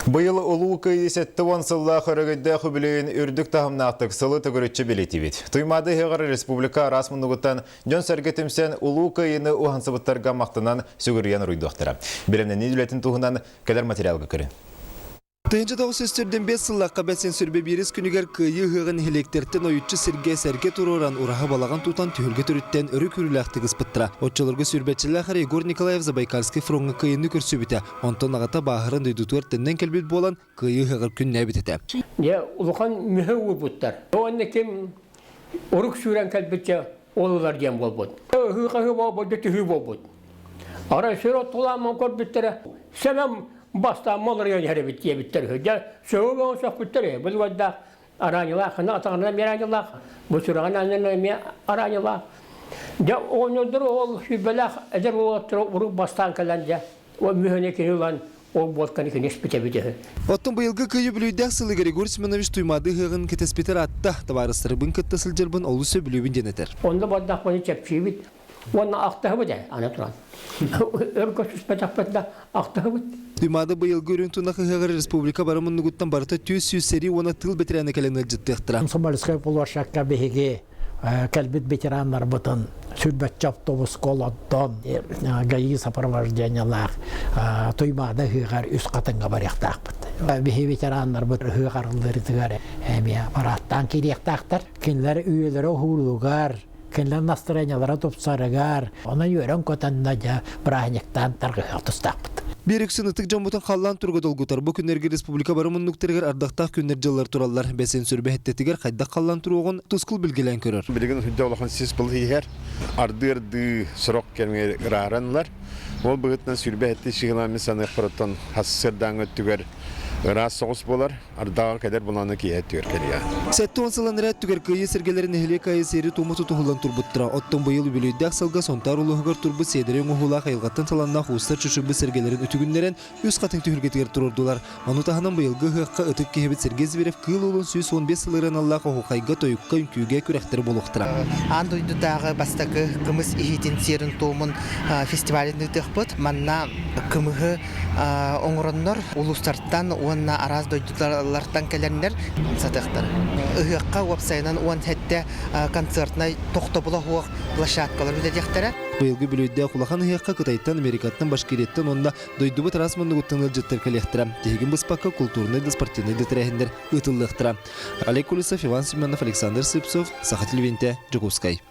Быйыл Улуу Кыайыы 70 сыллаах өрөгөйдөөх үбүлүөйүн үрдүк таһымнаахтык сылы төгүрүччү бэлиэтиибит. Туймаада ыһыаҕар республика араас муннугуттан дьон-сэргэ түмсэн Улуу Кыайыыны уһансыбыттарга махтанан сүгүрүйэн уруйдуохтара. Бэлэмнэнии үлэтин туһунан кэлэр материалга көрүн. 1945 сыллаахха бэсин сүрбэ биирис күнүгэр Кыайыы ыһыаҕын нэһилиэктэртэн ойуччу сиргэ сэргэ туруоран ураһа балаҕан тутан түһүлгэ төрүттэн өрө күүрүүлээхтик ыспыттара. Оччолорго сүүрбэччэлээх эрэ Егор Николаев Забайкальскай фроҥҥа кыайыыны көрсүбүтэ. Онтон аҕата бааһыран дойдутугар төннөн кэлбит буолан, Кыайыы ыһыаҕар күннээбит этэ. Дьэ, улахан мүһэ уурбуттар. Уонна ким урук сүүрэн кэлбитчэ ол ылар диэн буолбут. Ыһыы-хаһыы буолбут, түһүү буолбут. Арай сүр оттулааммын көрбүттэрэ, сэмэм бастаан маларыйан иһэр эбит диэбиттэр үһү. Дьэ, сөҕө сөхпүттэр үһү. Былырдаах араанньылаах, хана атаҕынан эмиэ араанньылаах, бу сүрэҕин аннынан эмиэ араанньылаах. Дьэ, оҕонньордор ол сүүрбэлээх эдэр уолаттара урук бастаан кэлэн дьэ, ол мүһэни кини ылан ол буолканы кини испит эбит үһү. Оттон быйылгы Кыайыы Бүлүүдээх сылыгар Егор Семенович Туймаады ыһыаҕын кэтэспитэр аатта, табаарыстарбын кытта сылдьарбын олус сөбүлүүбүн диэн этэр. Онно бардахпына чэпчиибит уонна ахтаһыбыт ээ, аны туран. Өр көрсүспэтэхпит да ахтаһыбыт. Туймаада быйылгы үрүҥ тунах ыһыаҕар республика бары муннугуттан барыта 400 сэрии уонна тыыл бэтэрээнэ кэлэн ыалдьыттыахтара. Комсомольскай площадка биһиги кэлбит ветераннарбытын сүүрбэччэ автобуска олордон ГАИ сопровождениелаах Туймаада ыһыаҕар үс хатыҥҥа барыахтаахпыт. Биһи ветераннарбыт ыһыах арыллыырытыгар эмиэ парааттаан киириэхтаахтар. Кинилэр үйэлэрэ уһуулугар, кинилэр настроениелара тупсарыгар, онон үөрэн-көтөн дьэ бырааһынньыктаан тарҕыһыах тустаахпыт. Биир үксүн ытык дьоммутун халлаан туруга долгутар. Бу күннэргэ республика бары муннуктарыгар ардахтаах күннэр-дьыллар тураллар. Бэсин сүрбэһиттэтигэр хайдах халлаан туруоҕун тускул билгэлээн көрөр. Билигин үрдэ улахан сис был иһэр. Ардыы-ардыы сорох кэмҥэ ырааран ылар. Ол быһыытынан сүүрбэһиттии сыһыылаан мин саныахпар оттон хас сырдааҥҥы өттүгэр ыраас соҕус буолар. Ардаҕа кэлэр буланы киэһэ өттүгэр кэлиэ. 70 сылын эрэ өттүгэр Кыайыы сэргэлэрин нэһилиэк аайы сиэри-туому тутуһуллан турбуттара. Оттон быйыл үбүлүөйдээх сылга Сунтаар улууһугар турбут сиэдэрэй оҥоһуулаах айылҕаттан таланнаах уустар чочуйбут сэргэлэрин үтүгүннэрэн үс хатыҥ түһүлгэтигэр туруордулар. Ону таһынан быйылгы ыһыахха ытык киһибит Сергей Зверев Кыыл Уолун 115 сылыгар аналлаах оһуохайга, тойукка, үҥкүүгэ күрэхтэр буолуохтара. Аан дойдутааҕы бастакы кымыс иһиитин сиэрин-туомун фестивалын ыытыахпыт. Манна кымыһы оҥороннор улуустартан уонна араас дойдулартан кэлэннэр сатыахтара. Ыһыахха уопсайынан 17 концертнай тохтобула суох площадкалар үлэлиэхтэрэ. Быйылгы бүлүүдээх улахан ыһыахха Кытайтан, Америкаттан, Башкирияттан уонна дойдубут араас муннугуттан ыалдьыттар кэлиэхтэрэ. Тиһигин быспакка култуурунай да спортивнай да тэрээһиннэр ыытыллыахтара. Олег Колесов, Иван Семенов, Александр Сыпцов, Саха телевидениетэ, Дьокуускай.